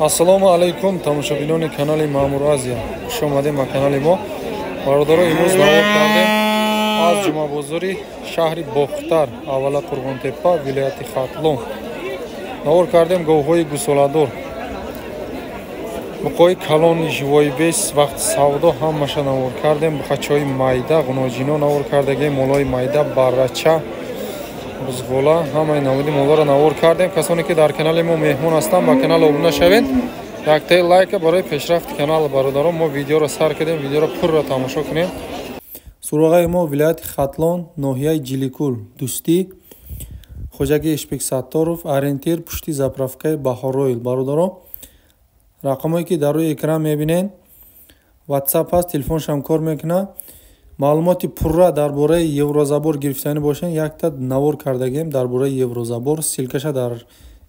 Ассалому алайкум, тамошобинони канали Маъмур Азия. Хуш омадем ба канали мо. Бародаро, имрӯз навор кардем аз ҷумъабозори шаҳри Бохтар, аввала Қурғонтеппа, вилояти Хатлон. Навор кардем говҳои гусоладор. Буқои калони живои бес, вақти савдо ҳамаша навор кардем. Бухачаҳои майда, ғуноҷино навор кардагем, молҳои майда, баррача, бузғола, ҳамаи наводи молҳоро навор кардем. Касоне ки дар канали мо меҳмон ҳастанд, ба канал обуна шавед. Яктаи лайка барои пешрафти канал. Бародарон, мо видеоро сар кардем, видеоро пурра тамошо кунем. Суроғаи мо вилояти Хатлон, ноҳияи Ҷиликул, Дӯстӣ, хоҷаги Ишбек Сатторов, ориентир пушти заправкаи Баҳоройл. Бародарон, рақамое ки дар рӯи экран мебинед, WhatsApp ҳаст, телефоншам кор мекунад. Маълумоти пурра дар бораи еврозабор гирифтанӣ бошед, якта навор кардагем дар бораи еврозабор, ссылкаша дар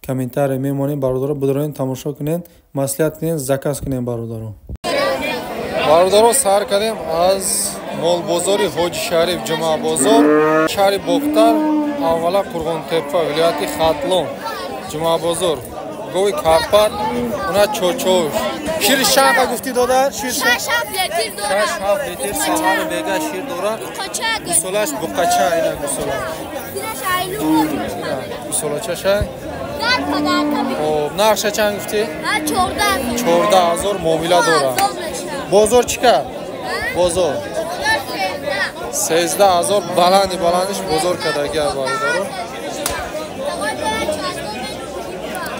комментария мемонем. Бародаро, бидороен, тамошо кунед, маслиҳат кунед, заказ кунед. Бародаро, бародаро, сар кардем аз молбозори Ҳоҷи Шариф, ҷумъабозор, шаҳри Бохтар, аввала Қурғонтеппа, вилояти Хатлон. Ҷумъабозор, гови карпат, уна чочош. Шириш чанд гуфтӣ, додар? Шир 6-7 литр саҳару бега шир дорад. Гусолаш буқача, ина гусола. Гусолачаша. Хоб, нархша чанд гуфтӣ? 14 000 муомила дорад. Бозор чӣ кард? Бозор 13 000, баланди баландиш бозор кардагия, бародаро.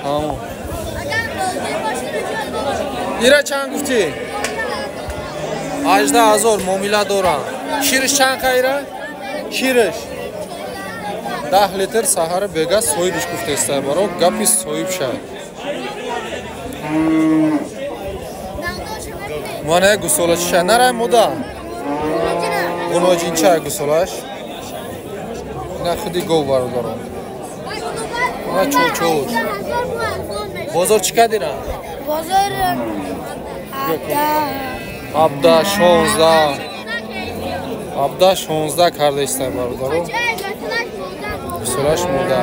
Тамом. Ира чанд гуфтӣ? 18 000 муомила дорам. Шириш чанд қа ира? Шириш 10 литр саҳари бега, соҳибиш гуфтеста, баро, гапи соҳиб шай. Мана гусолачиша нарай муда. Гуноҷинча гусолаш. Ина худи гов, бародарон. Ина чочош. Бозор чӣ кардира? Бозор 17, 16, 17, 16 кардаиста, бародаро. Гусолаш муда.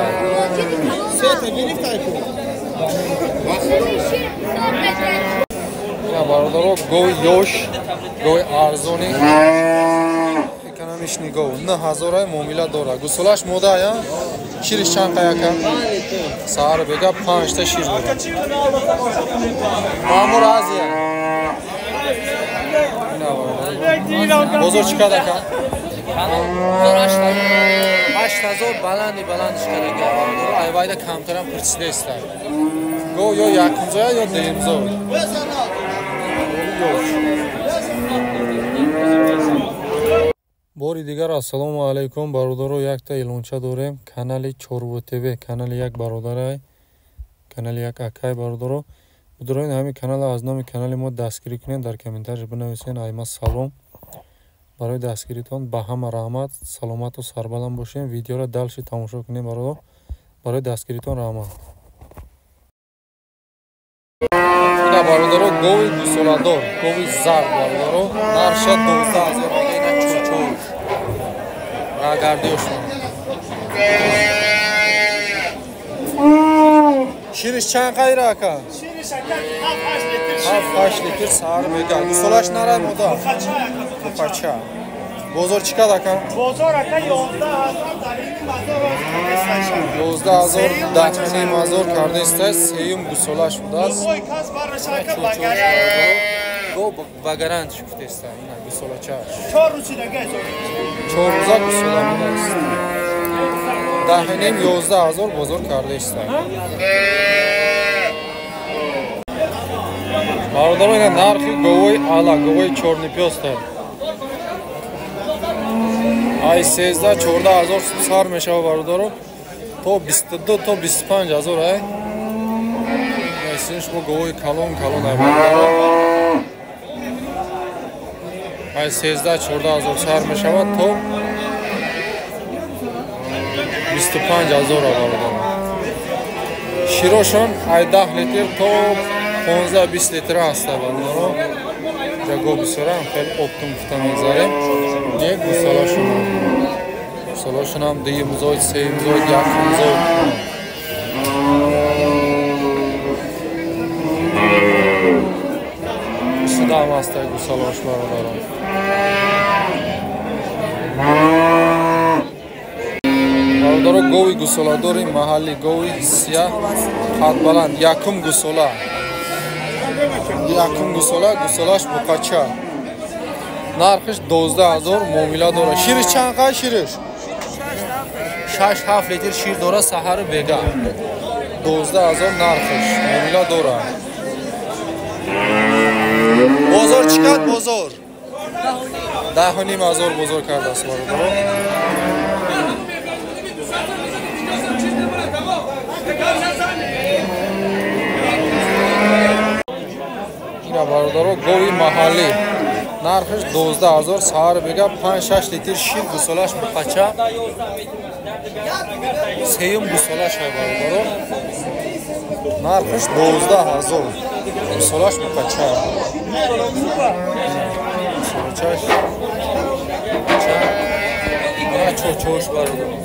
Ина, бародаро, гови ёш, гови арзони, экономичный гов, 9000 муомила дорад. Гусолаш мода я? Шириш чанд қаяка? Саҳар бега панҷта шир дорад. Маъмур Азия. Бозор чӣ кард, ака? 8000, баланди баландиш кардага, бародаро. Айвайда камтарам пурсидаиста. Гов ё якумзоя, ё дуюмзой. Ёш. Бори дигар ассалому алайкум, бародаро. Якта эълонча дорем. Канали Чорво ТВ, канали як бародарай, канали як акай. Бародаро, бидороен, ҳамин канала аз номи канали мо дастгирӣ кунед, дар комментария бинависед «Айма салом». Барои дастгиритон ба ҳама раҳмат, саломату сарбаланд бошем. Видеоро дальше тамошо кунем, бародаро. Барои дастгиритон раҳмат. Ина, бародаро, гови гусоладор, гови зард, бародаро, нарша 12 000. Ина чочош, рагардиёшон. Шириш чанд қайра, ака? 7-8 литр саҳар мега. Гусолаш нарай мода, буқача. Бозор чӣ кард, ака? Бозор, ака, 11 000, дар ин мазор. 11 000 даҳним ҳазор кардаиста. Сеюм гусолаш будааст. Го ба гарантиш гуфтеста. Ина гусолачааш 4 рӯза гусола будааст. 10,5, 11 000 бозор кардаиста, бародаро. Ина нархи говои ала, говои чёрный пёста, ай 13, 14 ҳазор сар мешава, бародаро, то 22, то 25 ҳазор. Ай шумо говои калон калон ай, бародаро, ай 13, 14 ҳазор сар мешавад то 25 ҳазор, бародаро. Широшон ай 10 литр то 15, 20 литр ҳаста, бародаро. Ҷаго бисёрам, хеле оптом гуфта мегзарем. Не, гусолашон, гусолашонам дуюмзоид, сеюмзоид, якумзоид. Дам аст гусолааш бародарон. Бародаро гови гусоладори маҳалли гови сия қадбаланд якум гусола. Якум гусола, гусолаш буқача. Нархиш 12 000 муомила дорад. Шириш чанд қай шириш? 6-7 литр шир дорад саҳари бега. 12 000 нархиш муомила дорад. Бозор чӣ кард бозор? 10 500 бозор кардааст бародаро. Ина бародаро гови маҳаллӣ нархиш 12 000 саҳар бега 5-6 литр шир гусолаш буқача сеюм гусолаш ҳай бародаро нархиш 12 000 гусолаш буқача гусолачаш ана чочош бародаро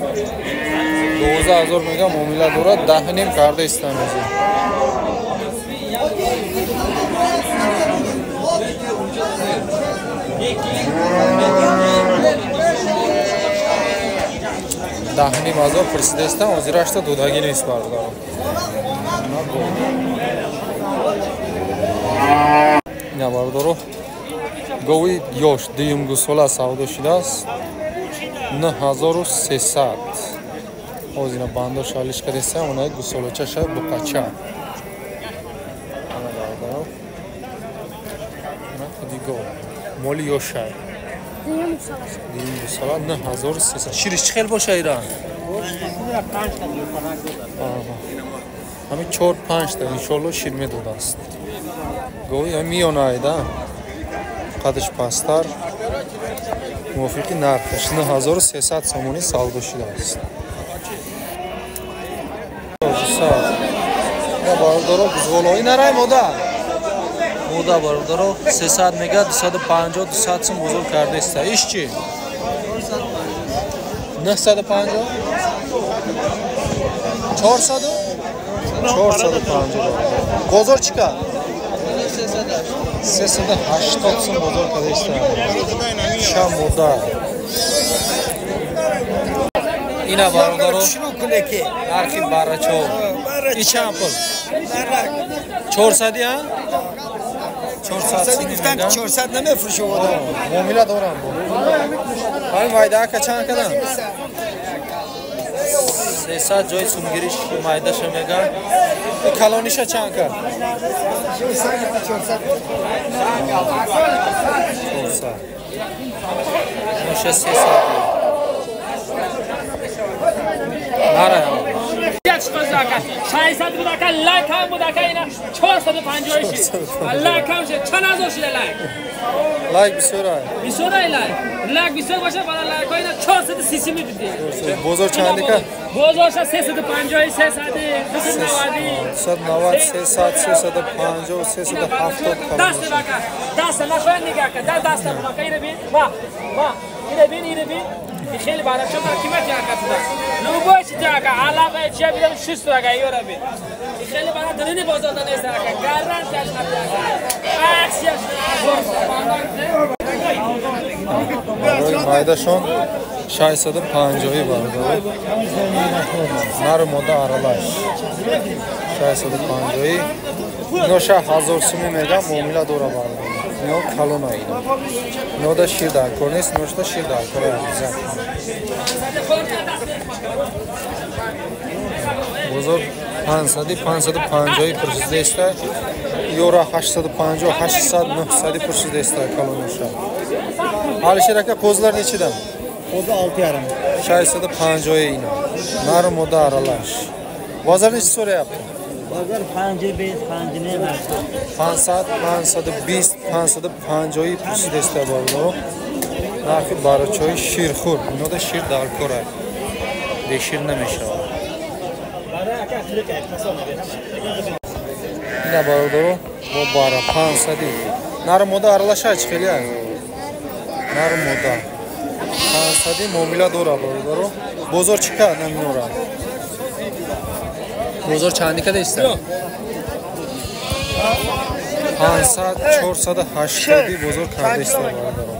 12 000 мега муомила дорад 10,5 карда истам ҳозир. 10 500 пурсидаистам ҳозирашта додагӣ нест бародаро. Ина бародаро гови ёш дуюм гусола савдо шудааст 9300. Ҳозир ина бандош алиш кардастам онаи гусолачаша буқача. Ана бародаро ана худи гов моли ёшай дуюм гусола 9300. Шириш чӣ хел боша ира? Ҳами 4-5 та иншоалло шир медодааст. Гови миёнаайда қадаш пасттар мувофиқи нархаш 9300 сомонӣ савдо шудааст. Бародаро бузғолои нарай мода мода бародаро 300 мега 250 200 сум бозор кардаиста. Иш чӣ? 950 400 450. Бозор чӣ кард? 380 сум бозор кардаиста. Ша мода. Ина бародаро нархи баррачо. И чанд пул? 400 а? 400 гуфтан 400 намефурӯшам одам. Муомила дорам бо. Ҳамин майдаака чанд кардам? 300 ҷои сумгириш майдаша мега. Калониша чанд кард? 400. Ноша 300. Нара. 600 بود اکا لایک هم بود اکا اینا 456 لایک هم شد چند هزار شده لایک لایک بسیار بسیار لایک لایک بسیار باشه بالا لایک ها اینا 430 میدیدی. بازار چند که؟ بازار 350 300 290 390 300 350 370. دست بکا دست نخواه نگاه کن دست بکا اینو بین ما ما اینو بین اینو بین خیلی بالا چون قیمت یک بوده لوبای چی تاکا علاوه چی بیدم 6 تا یورا بی خیلی بالا درنی بازار دنیست اکا گارانتی اش عکسیش барои майдашон 650 бародаро нару мода аралаш 650 ино 6000 суми мегам муомила дора бародаро. Ино калона ино инода шир дар кор нест, иношда шир дар кор. Бозор 500 550 пурсидаиста ёра 850 800 900 пурсидаиста калоноша. Алишер ака qo'zilar nechidan? Qo'zi 6,5. 650 ина. Нару мода аралаш. Бозор nechi so'rayapti? Бозор 520 5 500 520 550 пурсидаиста бародаро. Нархи барочаҳои ширхӯр. Инода шир дар кор аст. Бешир намешавад. Ина бародаро бо бара 500. Нару мода аралаша чӣ хеле аст? Нару мода 500 муомила дора бародаро. Бозор чӣ кард наминора? Бозор чанди када иста? 500 480 бозор кардаист бародарон.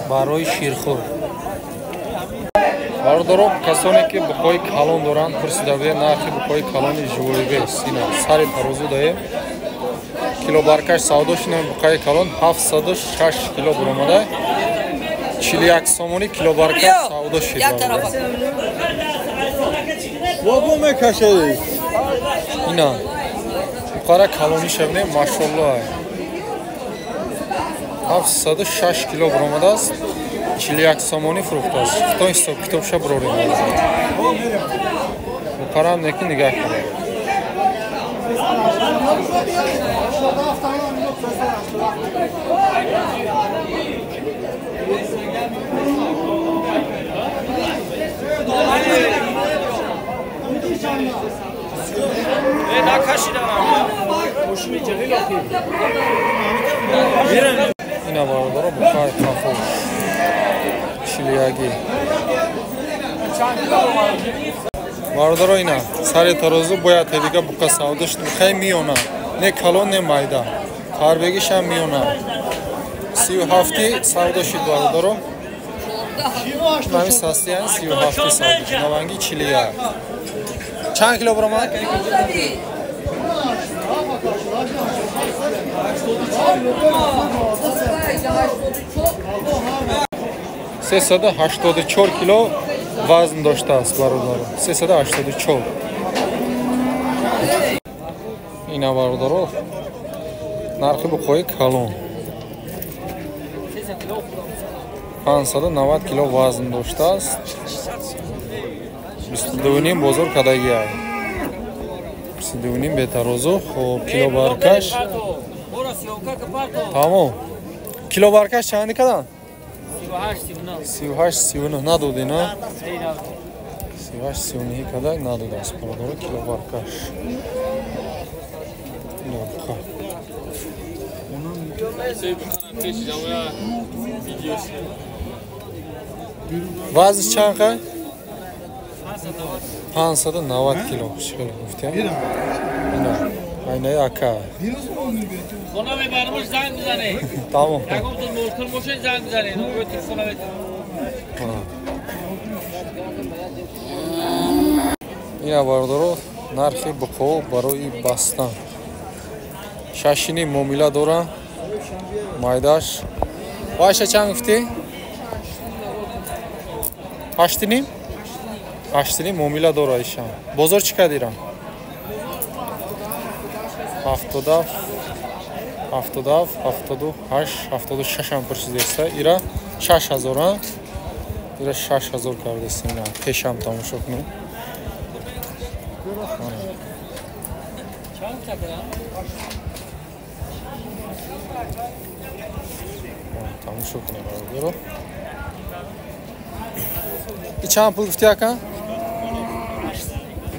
Барои ширхӯр. Бародарон, касоне ки буқои калон доранд, пурсида будем нархи буқои калони живоивес. Ина сари тарозу даем. Килобаркаш савдо шуд, буқаи калон 706 кило буромада. 41 сомонӣ килобаркаш савдо шуд. Бобо мекашед. Ина буқара калонӣ шабне, машоллоҳ. 706 кило буромадааст. 41 сомонӣ фурӯхтааст. То ҳисоб китобша бурорем. Буқарам неки нигаҳ кунед. Ина бародаро буқаи қафо чилиягӣ. Бародаро ина сари тарозу бояд ҳедига буқа савдо шуд. Буқаи миёна, не калон не майда, фарбегишам миёна. 37 савдо шуд бародаро. Ҳамин састиян 37 савдо шуд. Наванги 41. Чанд кило баромад? 384 кило вазн доштааст бародаро. 384. Ина бародаро нархи буқои калон 590 кило вазн доштааст. 22,5 бозор кадагиай. 22,5 бетарозу. Хоб килобаркаш тамом. Килобаркаш чанди кадан? 38 39 надоди, на? 38 39 када надодааст бародаро килобаркаш. Вазнш чанд қай? 590 кило. Хеле гуфтем. Ина айнаи ака. Хона мебармуш занг бизанед. Тамом. Ягон ту мулкил бошед занг бизанед. Мо телефон метем. Ина бародаро нархи буқо барои бастан. Шашини муомила дора. Майдаш. Вайша чанд гуфтӣ? 8,5? 8,5 муомила дора иша. Бозор чӣ кардирам? 77 77 78 76 ам пурсидеста. Ира 6000 а? Ира 6000 кардеста. Ина пешам тамошо кунем. Тамошо кунем бародаро. И чанд пул гуфтӣ ака?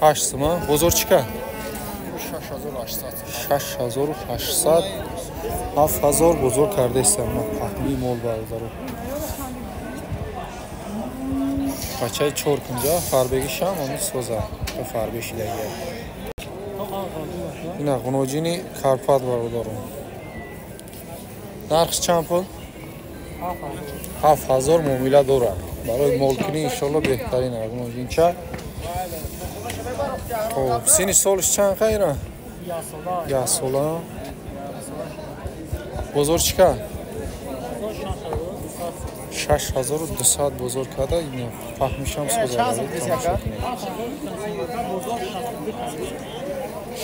8 сума. Бозор чӣ кард? 6800 7000 бозор кардаистам. Паҳлӯи мол бародаро. Бачаи 4 кунҷа фарбегишам ҳамин соза. Фарбе шидагия. Ина ғуноҷини Карпат бародаро. Нархш чанд пул? 7000 муомила дорад. Барои молкунӣ иншоалло беҳтарин ғуноҷинча. Хоб, синни солш чанд қайра? 1 сола. Бозор чӣ кард? 6200 бозор карда. Ина фаҳмишам соза.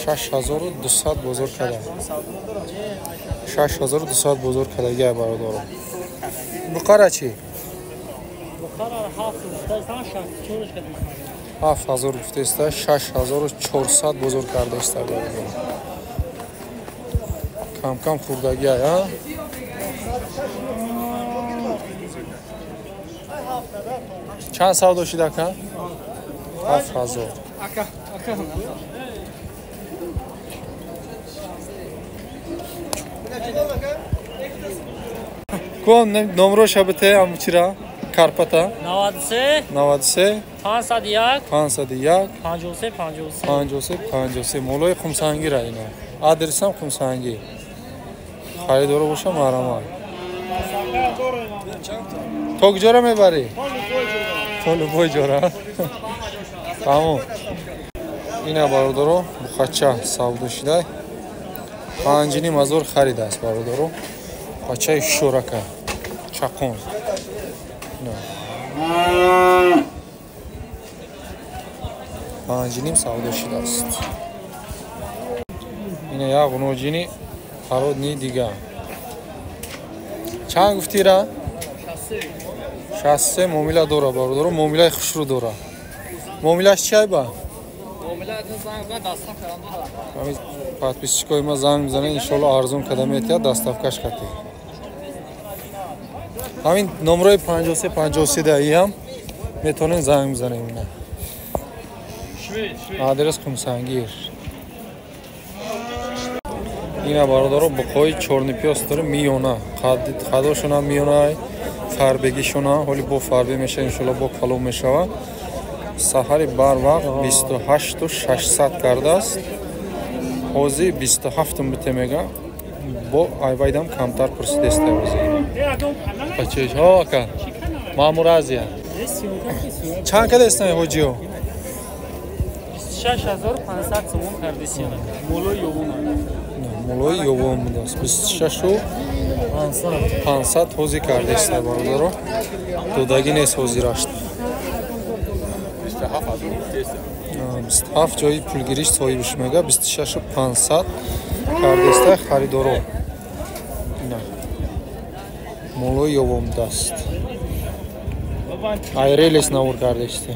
6200 бозор карда. 6200 бозор карда гай бародаро. Буқара чӣ? 7000 гуфтеста, 6400 бозор кардаиста бародаро. Кам-кам хурдагиай, а? Чанд савдо шуд ака? 7000. Кон номроша бите амчира? Карпата? 93 93 501 501 53 53 53 53. Молои Қумсангира ина. Адресам Қумсангир. Харидоро боша марҳамат. То куҷора мебарӣ? То любой ҷора. Тамом. Ина бародаро бухача савдо шидай. 5,5 ҳазор харидааст бародаро. Бухачаи шӯрака. Чақон. 5,5 савдо шидааст. Ина як ғуноҷини пародни дига. Чанд гуфтира? 63 муомила дора бародаро, муомилаи хушрӯ дора. Муомилаш чиай ба? Подписчикои ма занг мизананд, иншоалло арзон када метиҳад, доставкаш хати. Ҳамин номрои 53 53 даиам метавонед занг бизанед ина. Адрес Қумсангир. Ина бародаро буқои чорнипёс дора миёна. Қадошона миёна, фарбегишона, ҳоли бо фарбе мешава, иншоалло бо калон мешава. Саҳари барвақт 28 600 кардааст. Ҳозир 27 бите мега. Бо айвайдам камтар пурсидеста ҳозир. Бачаиш, ҳо ака. Маъмур Азия. Чанд када естан ҳоҷиё? 26500 сомон кардесиён. Молои ёвон. Молои ёвон будааст. 26 500 ҳозир кардеста бародаро. Додагӣ нест ҳозираш. 27 ҷои пулгириш соҳибш мега 26 500 кардеста харидоро. Молои ёвон будааст. Айрелес навор кардесте.